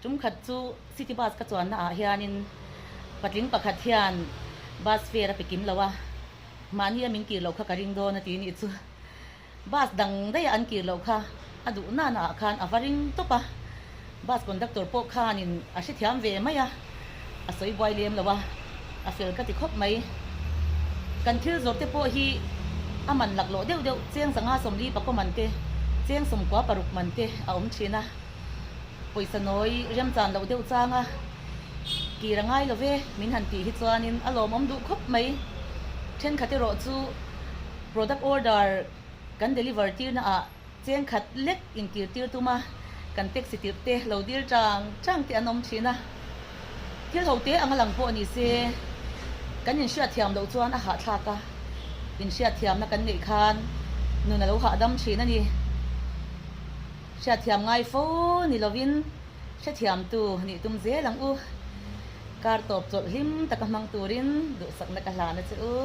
Tum khat chu city bus ka chuanna ah hianin patling pakhat hian bus fare a pe kim lo a, mahni a min kir loh kha ka ring dawn a ti nih chu. Bus dang daih a an kir loh kha a duh nana ah khan a va ring tawp a, bus conductor pawh khanin a hrethiam ve mai a, a sawi buai lem lo a, a fel ka ti khawp mai. Kan thil zawrh te pawh hi a man laklawh deuh deuh, cheng 540 man te, cheng 96 man te a awm thin a. Pawisa nawi remchan loh deuh chang a, kir a ngai lo ve min han tih hi chuanin a lawmawm duh khawp mai. Thenkhat erawh chu product order kan deliver tirna ah cheng khat lek inkir tir tum a, kan taxi tirh te lo dil chang chang te an awm thin a. Thil ho te anga lang pawh ni se, kan inhriatthiam loh chuan a hahthlak a, inhriatthiamna kan neih khan nun a lo hahdam thin a ni. Hriatthiam ngai fo ni lovin hrethiamtu nih tum zel ang u. Kar tawp chawlh hlim taka hmang turin duhsakna ka hlan a che u.